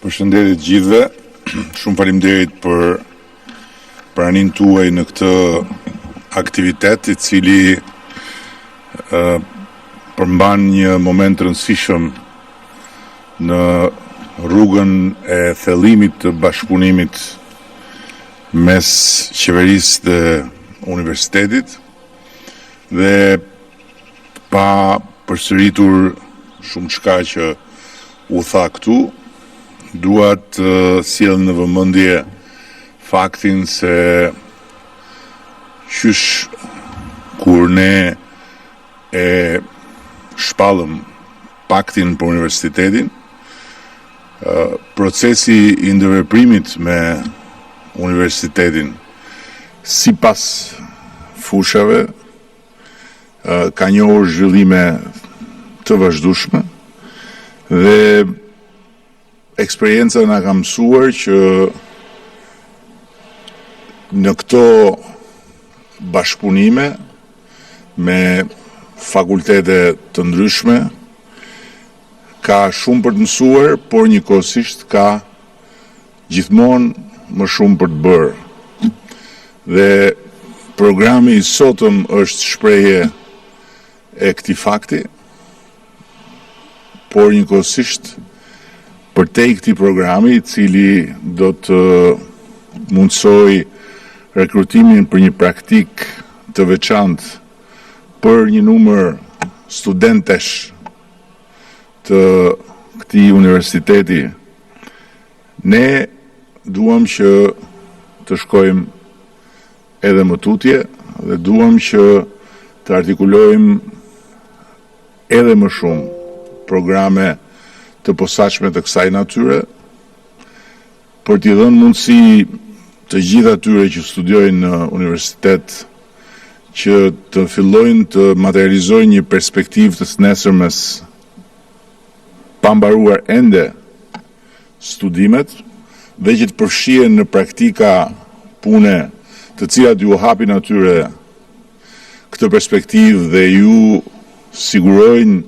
Përshëndetje të gjithëve. Shumë faleminderit për praninë tuaj në këtë aktivitet i cili përmban një moment të rëndësishëm në rrugën e thellimit të bashkëpunimit mes qeverisë dhe universitetit dhe Pa përsëritur shumëçka që u tha këtu, dua të sjell në vëmendje faktin se qysh kur ne e shpallëm paktin për universitetin, procesi i ndërveprimit me universitetin sipas fushave ka njohur zhvillime të vazhdueshme dhe eksperienca na ka mësuar që në këto bashkëpunime me fakultete të ndryshme ka shumë për të mësuar, por njëkohësisht ka Gjithmonë më shumë për të bërë. Dhe programi i sotëm është shprehje e këtij fakti, por njëkohësisht përtej këtij programi, i cili do të mundësojë rekrutimin për një praktikë të veçantë për një numër studentesh të këtij universiteti, Ne duam që të shkojmë edhe më tutje dhe duam që të artikulojmë edhe më shumë programe të posaçme të kësaj natyre, për t'i dhënë mundësi të gjithë atyre që studiojnë në universitet që të fillojnë të materializojnë një perspektivë të së nesërmes pa mbaruar ende studimet dhe që të përfshihen në praktika pune të cilat ju hapin atyre këtë perspektivë dhe ju sigurojnë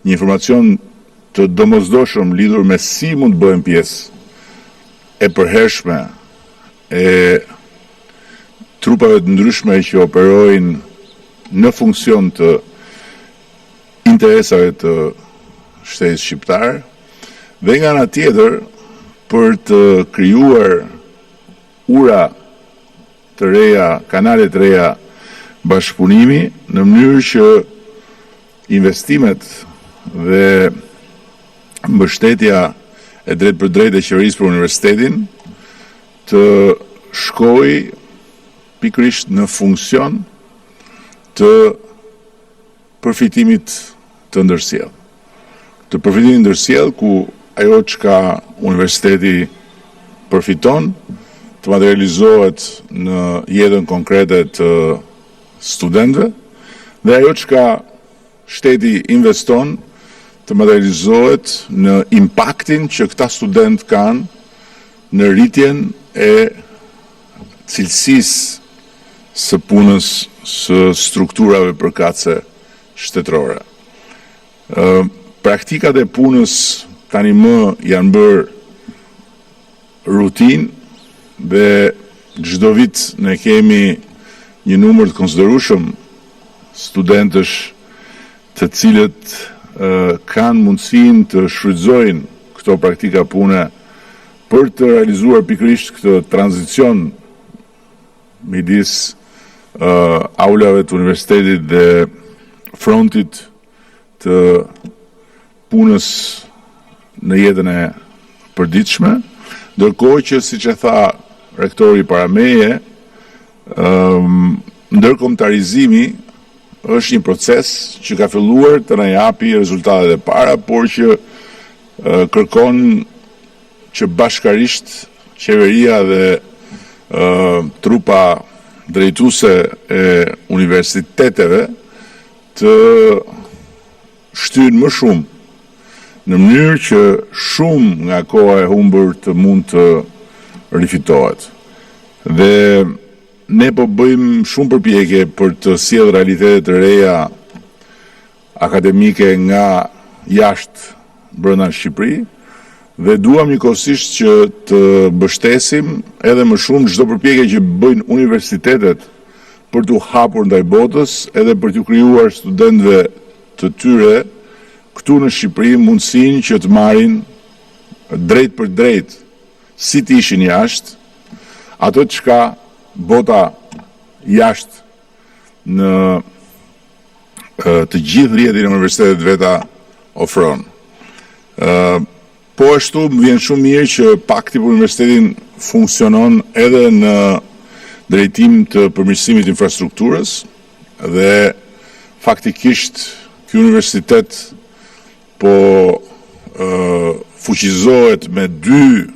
një informacion të domosdoshëm lidhur me si mund të bëhen pjesë e përhershme e trupave të ndryshme që operojnë në funksion të interesave të shtetit shqiptar dhe nga ana tjetër për të krijuar ura të reja, kanale të reja bashkëpunimi në mënyrë që investimet dhe mbështetja e drejtpërdrejtë e qeverisë për universitetin të shkojë pikërisht në funksion të përfitimit të ndërsjellë. Të përfitimit të ndërsjellë ku ajo çka universiteti përfiton të materializohet në jetën konkrete të studentëve dhe ajo çka shteti investon të materializohet në impaktin që këta studentë kanë në rritjen e cilësisë së punës së strukturave përkatëse shtetërore. Praktikat e punës tani më janë bërë rutinë dhe çdo vit ne kemi një numër të konsiderueshëm studentësh të cilët kanë mundësinë të shfrytëzojnë këto praktika pune për të realizuar pikërisht këtë tranzicion midis aulave të universitetit dhe frontit të punës në jetën e përditshme, ndërkohë që siç e tha rektori para meje, ndërkombëtarizimi është një proces që ka filluar të na japi rezultatet e para, por që kërkon që bashkarisht qeveria dhe trupa drejtuese e universiteteve të shtyjnë më shumë në mënyrë që shumë nga koha e humbur të mund të rifitohet. Dhe ne po bëjmë shumë përpjekje për të sjellë realitete të reja akademike nga jashtë brenda në Shqipëri. Dhe duam njëkohësisht që të mbështesim edhe më shumë çdo përpjekje që bëjnë universitetet për t'u hapur ndaj botës edhe për t'u krijuar studentëve të tyre këtu në Shqipëri mundësinë që të marrin drejtpërdrejt si të ishin jashtë atë çka bota jashtë në të gjithë rrjetin e universiteteve të veta ofron. Po ashtu më vjen shumë mirë që pakti për universitetin funksionon edhe në drejtim të përmirësimit të infrastrukturës dhe faktikisht ky universitet po fuqizohet me dy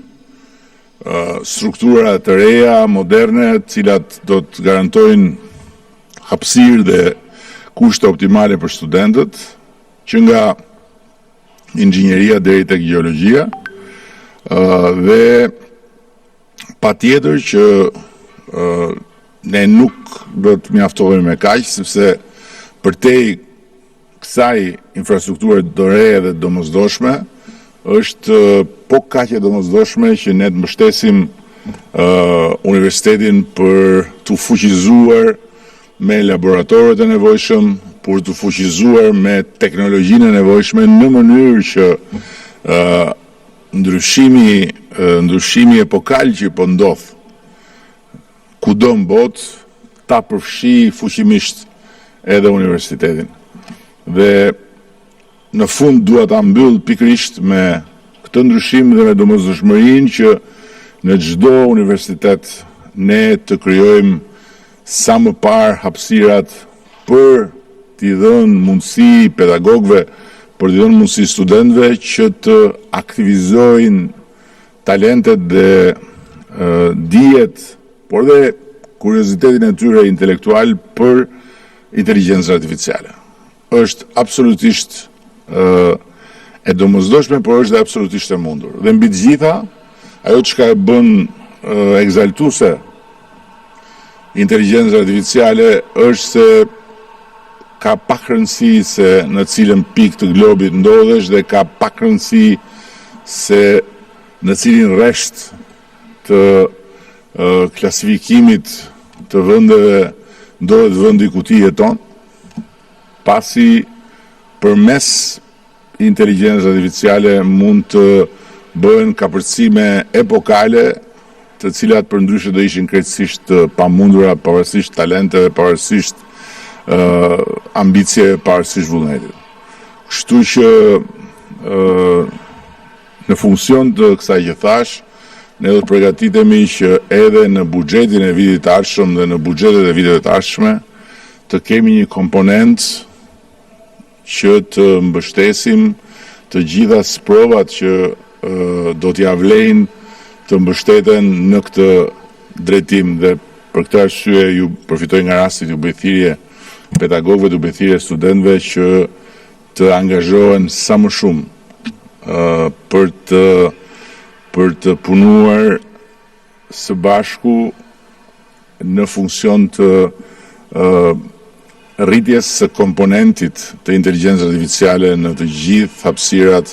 struktura të reja, moderne, të cilat do të garantojnë hapësirë dhe kushte optimale për studentët, që nga inxhinieria deri tek gjeologjia. Dhe patjetër që ne nuk do të mjaftohemi me kaq, sepse përtej kësaj infrastrukture të re dhe të domosdoshme, është po kaq e domosdoshme që ne të mbështesim universitetin për t'u fuqizuar me laboratorët e nevojshëm, për t'u fuqizuar me teknologjinë e nevojshme në mënyrë që ndryshimi ndryshimi epokal që po ndodh kudo në botë ta përfshijë fuqimisht edhe universitetin. Dhe në fund dua ta mbyll pikërisht me këtë ndryshim dhe me domosdoshmërinë që në çdo universitet ne të krijojmë sa më parë hapësirat për t'i dhënë mundësi pedagogëve, për t'i dhënë mundësi studentëve që të aktivizojnë talentet dhe dijet, por dhe kuriozitetin e tyre intelektual për inteligjencën artificiale. Është absolutisht e domosdoshme, por është dhe absolutisht e mundur. Dhe mbi të gjitha, ajo çka e bën ekzaltuese inteligjencën artificiale është se ka pak rëndësi se në cilën pikë të globit ndodhesh dhe ka pak rëndësi se në cilin rresht të klasifikimit të vendeve ndodhet vendi ku ti jeton, pasi përmes inteligjencës artificiale mund të bëhen kapërcime epokale, të cilat përndryshe do ishin krejtësisht të pamundura, pavarësisht talenteve, pavarësisht ambicieve, pavarësisht vullnetit. Kështu që në funksion të kësaj që thashë, ne do të përgatitemi që edhe në buxhetin e vitit të ardhshëm dhe në buxhetet e viteve të ardhshme të kemi një komponent që të mbështesim të gjitha sprovat që do t'ia vlejnë të mbështeten në këtë drejtim dhe për këtë arsye ju përfitoj nga rasti t'ju bëj thirrje pedagogëve, t'ju bëj thirrje studentëve që të angazhohen sa më shumë për të për të punuar së bashku në funksion të rritjes së komponentit të inteligjencës artificiale në të gjithë hapësirat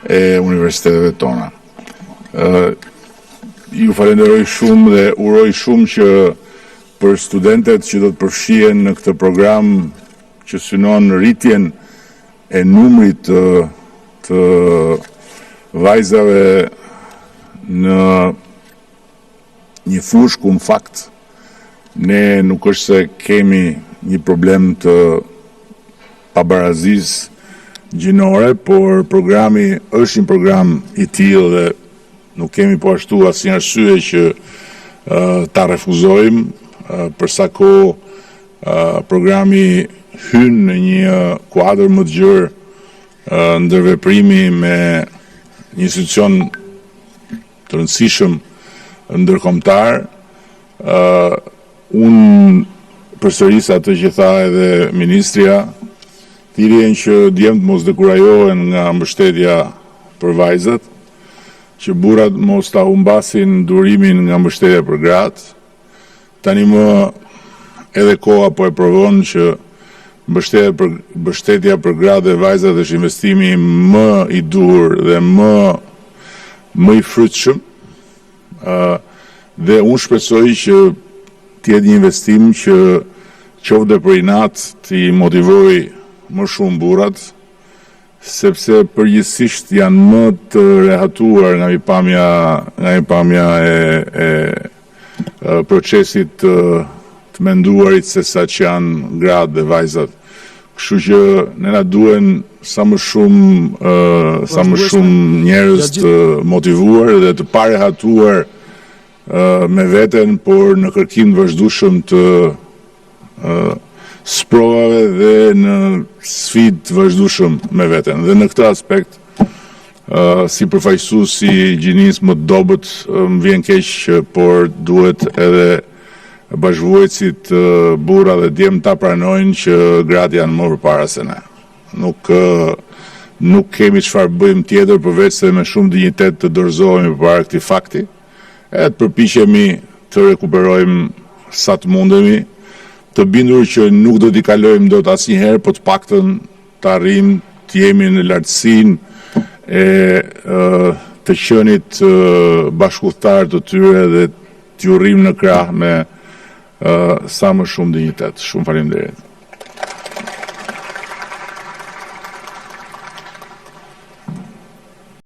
e universiteteve tona. Ju falenderoj shumë dhe uroj shumë që për studentet që do të përfshihen në këtë program që synon rritjen e numrit të të vajzave në një fushë ku në fakt ne nuk është se kemi një problem të pabarazisë gjinore, por programi është një program i tillë dhe nuk kemi po ashtu asnjë arsye që ta refuzojmë për sa kohë programi hyn në një kuadër më të gjerë ndërveprimi me një institucion të rëndësishëm ndërkombëtar. Unë përsëris atë që tha edhe ministrja, thirrjen që djemtë mos dekurajohen nga mbështetja për vajzat, që burrat mos ta humbasin durimin nga mbështetja për gratë. Tani më edhe koha po e provon që mbështetja për mbështetja për gratë dhe vajzat është investimi më i duhur dhe më më i frytshëm dhe unë shpresoj që të jetë një investim që qoftë dhe për inat t'i motivojë më shumë burrat, sepse përgjithësisht janë më të rehatuar nga pikëpamja nga pikëpamja e e procesit të të menduarit se sa që janë gratë dhe vajzat. Kështu që ne na duhen sa më shumë sa më shumë njerëz të motivuar dhe të parehatuar me veten, por në kërkim të vazhdueshëm të sprovave dhe në sfidë të vazhdueshëm me veten. Dhe në këtë aspekt, si përfaqësues i gjinisë më të dobët, më vjen keq, por duhet edhe bashkëvuajtësit burra dhe djem ta pranojnë që gratë janë më përpara se ne. Nuk nuk kemi çfarë bëjmë tjetër përveç se me shumë dinjitet të dorëzohemi përpara këtij fakti, e të përpiqemi të rekuperojmë sa të mundemi, të bindur që nuk do t'i kalojmë dot asnjëherë, po të paktën të arrijmë të jemi në lartësinë e të qenit bashkudhëtar të tyre dhe t'ju rrimë në krah me sa më shumë dinjitet. Shumë faleminderit.